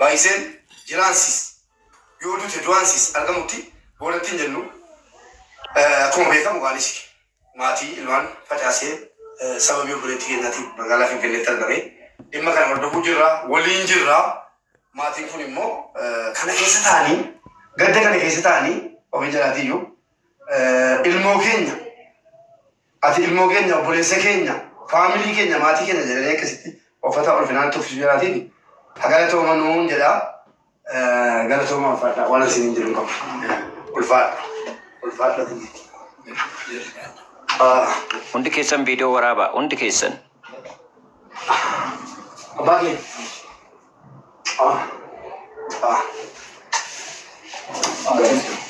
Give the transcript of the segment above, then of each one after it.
Baay'iseen jiraansis yoo duute du'aansis argamutti boodatti hin jennu. Akkuma beekamu waanis maatii ilmaan facaasee sababii obboleettii keenyaatiif magaalaa Finfinneetti argame. Dhimma kana hordofuu jirra, waliin jirra. Maatiin kun immoo kana keessa taa'anii, gadda kana keessa taa'anii ofii jalaatiyyuu ilmoo keenya, ati ilmoo keenya, obboleessa keenya, faamilii keenya, maatii keenya jedhanii akkasitti uffata ulfinaan tuffisuu jalaatiin galatooma nuun jedha. Galatooma, ulfaadha, waan isin hin jiru qabu. Ulfaadha. Ulfaadha. Hundi keessan viidiyoo waraabaa, hundi keessan. Abbaa kee.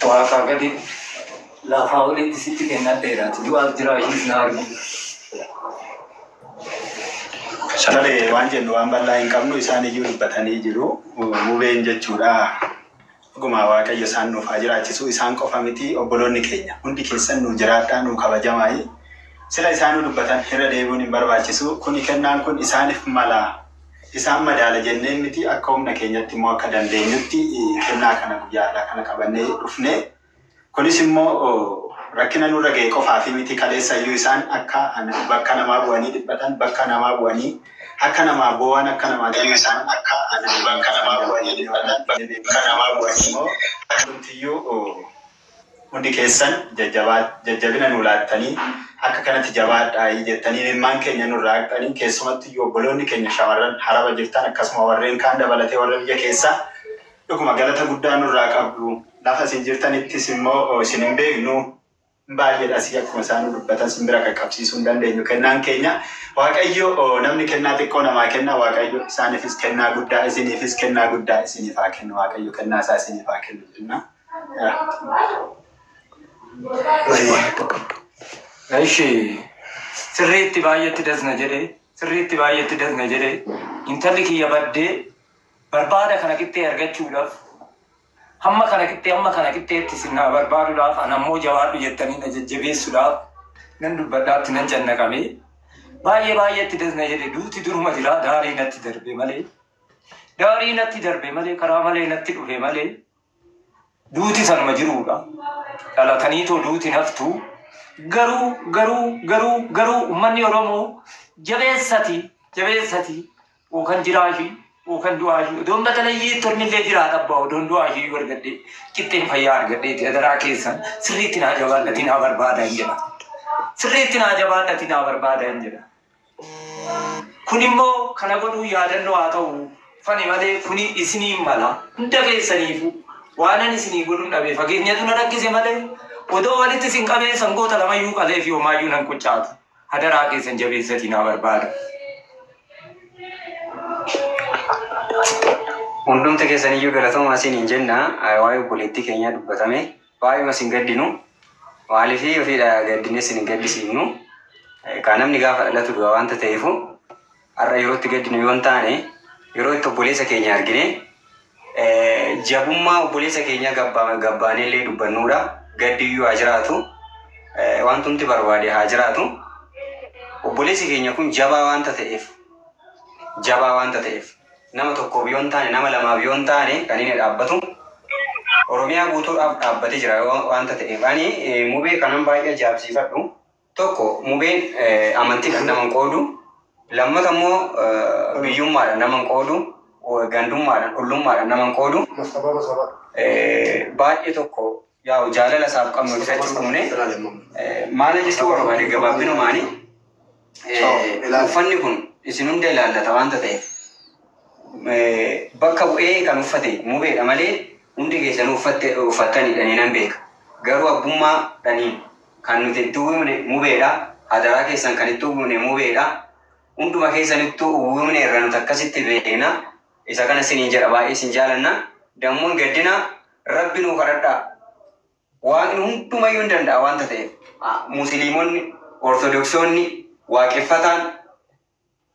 Waaqaa gadi lafaa olitti sitti kennadheeraati. Du'aaf jiraashiis na argu. Tole, waan jennu waan bal'aa hin qabnu, isaan iyyuu dubbatanii jiru. Mubeen jechuudha. Dhuguma Waaqayyo isaan nuuf haa jiraachisu. Isaan qofa miti, obboloonni keenya. Hundi keessan nu jiraadhaa, nu kabajamaayi. Sila isaanuu dubbatan, irra deebi'uun hin barbaachisu. Kuni kennaan kun isaaniif mala. Isaan madaala jenneen miti, akka humna keenyatti immoo akka dandeenyutti kennaa kana guyyaa har'aa kana qabannee dhufne. Kunis immoo rakkina nurra ga'e qofaa fi miti, kaleessa iyyuu isaan akka bakka namaa bu'anii dhiphatan, bakka namaa bu'anii akka namaa boo'an, akka namaa isaan akka bakka namaa bu'anii dhiphatan, bakka namaa bu'anii immoo hundumtiyyuu hundi keessan jajjabina nu laattanii, akka kanatti jabaadhaa jettanii ilmaan keenya nurraa haqxanii, keessumattu iyyuu obboloonni keenya shamarran haraba jirtan, akkasuma warreen kaan dabalatee warra biyya keessaa, dhuguma galata guddaa nurraa qabdu. Lafa isin jirtanittis immoo isin hin beeknu baay'eedha, asii akkuma isaan dubbatan isin bira qaqqabsiisuu hin dandeenyu. Kennaan keenya, Waaqayyo namni kennaa xiqqoo namaa kenna, Waaqayyo isaaniifis kennaa guddaa, isiniifis kennaa guddaa isiniif haa kennu. Waaqayyo kennaa isaa isiniif haa kennu jenna. Ishi sirriitti baay'eetti dasna jedhee, sirriitti baay'eetti dasna jedhee, intalli kiyya baddee barbaada kana qixxee argachuudhaaf, hamma kana qixxee, hamma kana qixxeetti isin naa barbaaduudhaaf, an ammoo jabaadhu jettanii na jajjabeessuudhaaf nan dubbadhaatti nan cannaqame. Baay'ee baay'eetti dasna jedhe. Duuti duruma jira, daarii natti darbe malee, daarii natti darbe malee, karaa malee natti dhufe malee, duuti sanuma jiruudha. Dhalataniitoo duuti naftu. Garuu garuu garuu garuu uummanni Oromoo jabeessati, jabeessati, yookaan jiraashii yookaan du'aashii odoon batalayyee tormillee jiraa dhabbaa, odoon du'aashii yoo argadhe qixxeen fayyaa argadheeti. Adaraa keessan sirriitti naa jabaadhati naa barbaada hin jedha. Sirriitti naa jabaadhati naa barbaada hin jedha. Kun immoo kana godhuu yaadannoo haa ta'u fani malee, kuni isinii mala hunda keessaniifu. Waanan isinii godhuun dhabe, fageenyatu na rakkise malee, odoo walitti isin qabee sangoota lamayyuu qalee fi homaayyuu nan quccaatu. Hadaraa keessan jabeessatii naa barbaada. Hundumti keessaniyyuu galatoomaa isiniin jenna. Waa'ee obboleettii keenyaa dubbatame. Baay'uma isin gaddinu. Maaliif ofiidha gaddinee isin hin gaddisiifnu. Kan namni gaafa dhalatu du'a waanta ta'eefu, har'a yeroo itti gaddinu yoo hin taane, yeroo itti obboleessa keenya argine jabummaa obboleessa keenyaa gabbaanee illee dubbannuudha. Gaddiyyuu haa jiraatu. Wantumti barbaade haa jiraatu. Obboleessi keenya kun jabaa waanta ta'eef, jabaa waanta ta'eef, nama tokkoof yoo hin taane, nama lamaaf yoo hin taane, kan inni dhaabbatu Oromiyaa guutuudhaaf dhaabbatee jira waanta ta'eef, ani Mubee kanan baay'ee ajaa'ibsiifadhu. Tokko, Mubeen amantiidhaan nama hin qoodu. Lammata immoo biyyummaadhaan nama hin qoodu. Gandummaadhaan, ollummaadhaan nama hin qoodu. Baay'ee tokko yaa'u jaalala isaaf qabnu ibsachuu dhumne. Maal jechuu barbaade, gabaabbinumaani uffanni kun isin hunda ilaallata waanta ta'eef, bakka bu'ee kan uffate Mubeedha malee hundi keessanuu uffattanidha nan beeka. Garuu abbummaadhaniin kan nuti itti uwwifne Mubeedha. Hadaraa keessan kan itti uwwifne Mubeedha. Hunduma keessanittuu uwwifne irra nuti akkasitti beekna. Isa kana isiniin jedha, baay'ee isin jaalanna. Dammuun gaddina, Rabbi nuu kadhadhaa. Waaqni hundumayyuu hin danda'a waanta ta'eef. Musliimonni, Ortodoksonni, waaqeffataan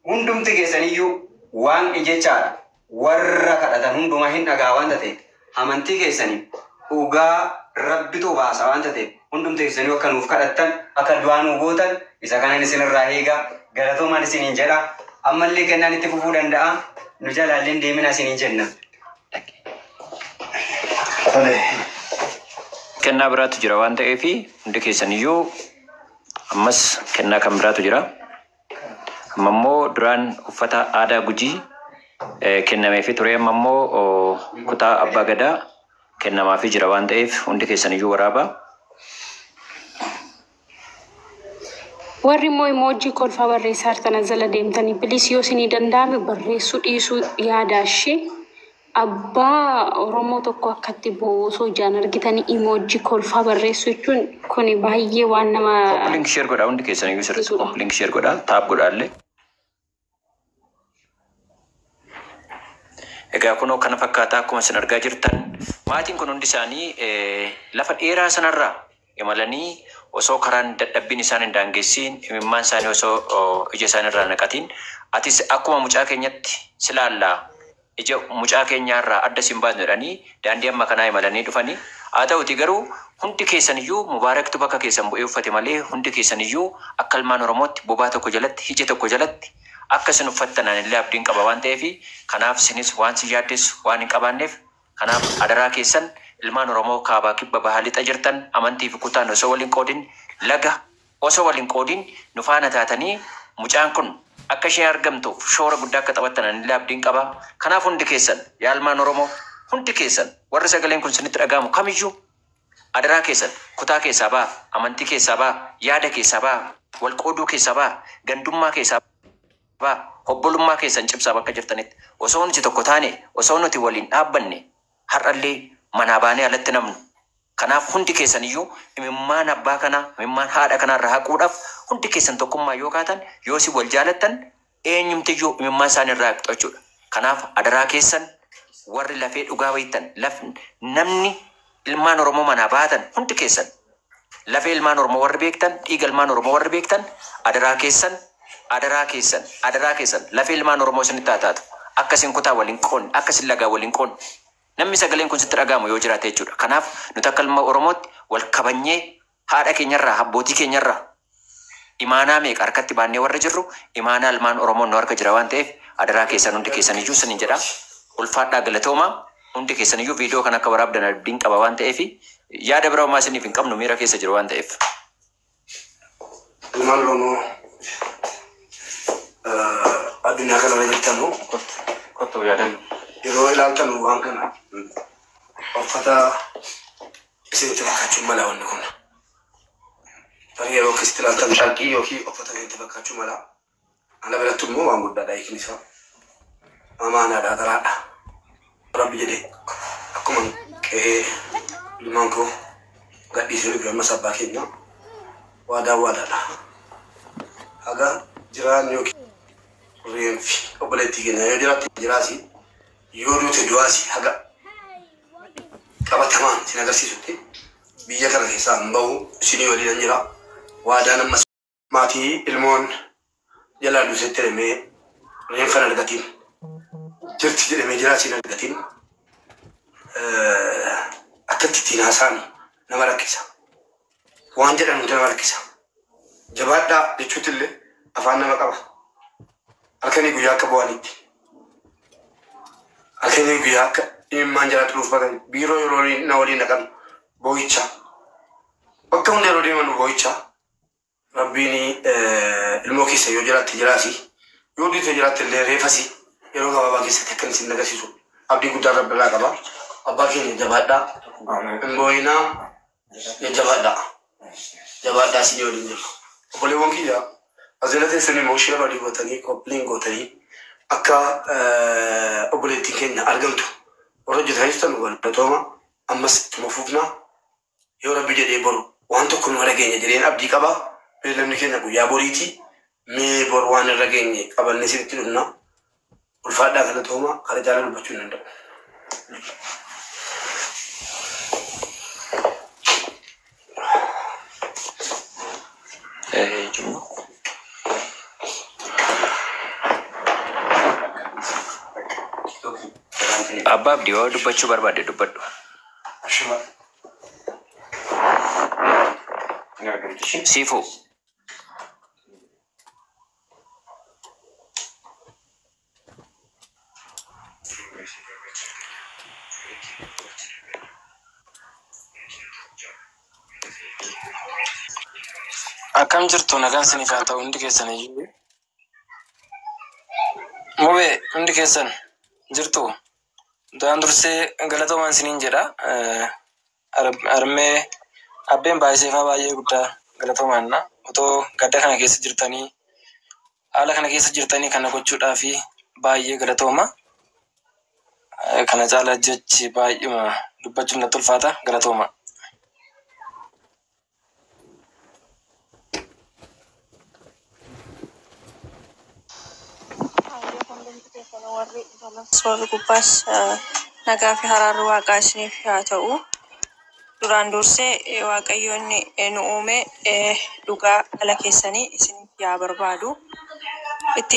hundumti keessaniyyuu Waaqni jechaadha. Warra kadhatan hundumaa hin dhagaa waanta ta'eef, amantii keessanii dhugaa Rabbitu baasa waanta ta'eef, hundumti keessanii akka nuuf kadhattan, akka du'aa nuu gootan isa kanan isinirraa eega. Galatoomaan isiniin jedha. Ammallee kennaan itti fufuu danda'a. Nu jalaallee deemina isiniin jenna. Tole. Kennaa biraatu jira waan ta'eef hundi keessaniyyuu ammas kennaa kan biraatu jira. Amma immoo duraan uffata aadaa Gujii kennameefii ture, amma immoo kutaa abbaa gadaa kennamaafii jira waan ta'eef hundi keessaniyyuu waraabaa. Warri immoo emoji kolfaa barreessaa jirtan as jala deemtanii, please, yoo isinii danda'ame barreessuu dhiisuu yaadaa ishee. Abbaa Oromoo tokko akkatti boo'u osoo ijaan argitanii emoji kolfaa barreessuu jechuun kuni baay'ee waan nama Copy link share godhaa, hundi keessaniyyuu sirriitti copy link share godhaa, tap godhaa illee. Egaa kunoo kana fakkaataa akkuma isin argaa jirtan, maatiin kun hundi isaanii lafa dheeraa sanarraa imalanii osoo karaan dadhabbiin isaan hin daangessiin, imimmaan isaanii osoo ija isaanii irraa naqatiin, atis akkuma mucaa keenyatti silaallaa, ija mucaa keenyaarraa adda sin baasnu jedhanii daandii amma kanaa imalanii dhufanii. Haa ta'uti garuu hundi keessaniyyuu Mubaaraktu bakka keessan bu'ee uffate malee hundi keessaniyyuu akka ilmaan Oromootti bobaa tokko jalatti, ija tokko jalatti akka isin uffattan anillee abdiin qaba waan ta'eef, kanaaf sinis waan sin yaaddessu waan hin qabaanneef, kanaaf adaraa keessan, ilmaan Oromoo kaabaa, kibba, bahaa, lixa jirtan, amantii fi kutaan osoo waliin qoodin, laga osoo waliin qoodin, nu faana taatanii mucaan kun akka isheen argamtuuf shoora guddaa akka taphattan anillee abdiin qaba. Kanaaf hundi keessan, yaa ilmaan Oromoo, hundi keessan warri sagaleen kun isinitti dhaga'amu kamiyyuu, adaraa keessan kutaa keessaa ba'a, amantii keessaa ba'a, yaada keessaa ba'a, wal qooduu keessaa ba'a, gandummaa keessaa ba'a, obbolummaa keessan cimsaa bakka jirtanitti. Osoo nuti tokko taane, osoo nuti waliin dhaabbanne, har'allee manaa baanee alatti namnu. Kanaaf hundi keessan iyyuu imimmaan abbaa kanaa, imimmaan haadha kanaa irraa haquudhaaf hundi keessan tokkummaa yoo kaatan, yoo isin wal jaalattan, eenyumtiyyuu imimmaan isaanii irraa haqxu jechuudha. Kanaaf adaraa keessan, warri lafee dhugaa beektan, laf namni ilmaan Oromoo manaa baatan hundi keessan, lafee ilmaan Oromoo warri beektan, dhiiga ilmaan Oromoo warri beektan, adaraa keessan, adaraa keessan, adaraa keessan, lafee ilmaan Oromoo isinitti haa taatu. Akka isin kutaa waliin qoonne, akka isin lagaa waliin qoonne, namni sagaleen kun sitti dhaga'amu yoo jiraate jechuudha. Kanaaf nuti akka ilma Oromootti wal kabanyee haadha keenyarraa, abbootii keenyarraa imaanaa meeqa harkatti baannee warra jirru, imaanaa ilmaan Oromoon nu harka jira waan ta'eef, adaraa keessan hundi keessan iyyuu sinin jedha. Ulfaadhaa, galatoomaa. Hundi keessan iyyuu viidiyoo kan akka waraabdan abdiin qaba waan ta'eef, yaada bira homaa isiniif hin qabnu, miira keessa jiru waan ta'eef. Ilmaan Oromoo addunyaa kanarra jirtanu, Kottu yaadannu. yeroo ilaaltan waan kana uffata isinitti fakkaachuu mala wanni kun. Tarii yeroo akkasitti ilaaltan carqii yookiin uffata isinitti fakkaachuu mala. Ana biratti immoo waan guddaadha hiikni isaa. Amaanaadha, garaadha. Rabbi jedhee akkuma qe'ee ilmaan koo gadhiisee dhufe, ammas abbaa keenya waadaa waadaadha. Haga jiraan yookiin reenfi obboleettii keenya yoo jiraatte jiraasi, yoo duute du'aasi, haga qabatamaan isin agarsiisutti biyya kana keessaa hin bahu, isinii waliin jira. Waadaan ammas maatii ilmoon jalaa duusetti jedhamee reenfa hin argatiin, jirti jedhamee jiraasi hin argatiin, akkatti ittiin haasa'an nama rakkisa. Waan jedhan hundi nama rakkisa. Jabaadhaa jechuutti illee afaan nama qaba. Halkanii guyyaa akka bu'anitti. Halkanii guyyaa akka imimmaan jalaa xuruuf bakka biiroo yeroo na waliin dhaqan boo'icha. Bakka hunda yeroo deeman boo'icha. Rabbiin ilmoo keessa yoo jiraatte jiraasi. Yoo duute jiraatte illee reefasi yeroo gabaabaa keessatti akkan isin agarsiisu abdii guddaa Rabbi irraa qaba. Abbaa keenya, jabaadhaa. Hin boo'inaa, jajjabaadhaa. Jabaadhaa, isin waliin jiru. Obboleewwan kiyya as jala teessan immoo share walii gootanii, copy link gootanii akka obboleettiin keenya argamtu warra hojjetaa jirtan galatooma, ammas ittuma fufna. Yoo Rabbi jedhee boru waan tokko nu dhageenya jedheen abdii qaba. Beellamni keenya guyyaa boriiti. Mee boru waan irra geenye qabannee isinitti dhufna. Ulfaadhaa, galatooma, kana caalaa dubbachuu hin danda'u. Abbaa Abdii, yoo dubbachuu barbaadde dubbadhu. Ashuma. Siifuu. Akkam jirtu, nagaan isiniif haa ta'u hundi keessan iyyuu. Mubee, hundi keessan jirtu. Duraan dursee galatoomaan isiniin jedha. Harmee abbeen baay'iseefaa baay'ee guddaa galatoomaan na. Otoo gadda kana keessa jirtanii, haala kana keessa jirtanii kana gochuudhaafi baay'ee galatooma. Kana caala jechi baay'uma dubbachuun natti ulfaata, galatooma. Hundumti keessan warri jalas warri gubbaas nagaa fi haraarri waaqaa isiniif haa ta'u. Duraan dursee Waaqayyoon nu uume dhugaa dhala keessanii isiniif yaa barbaadu. Itti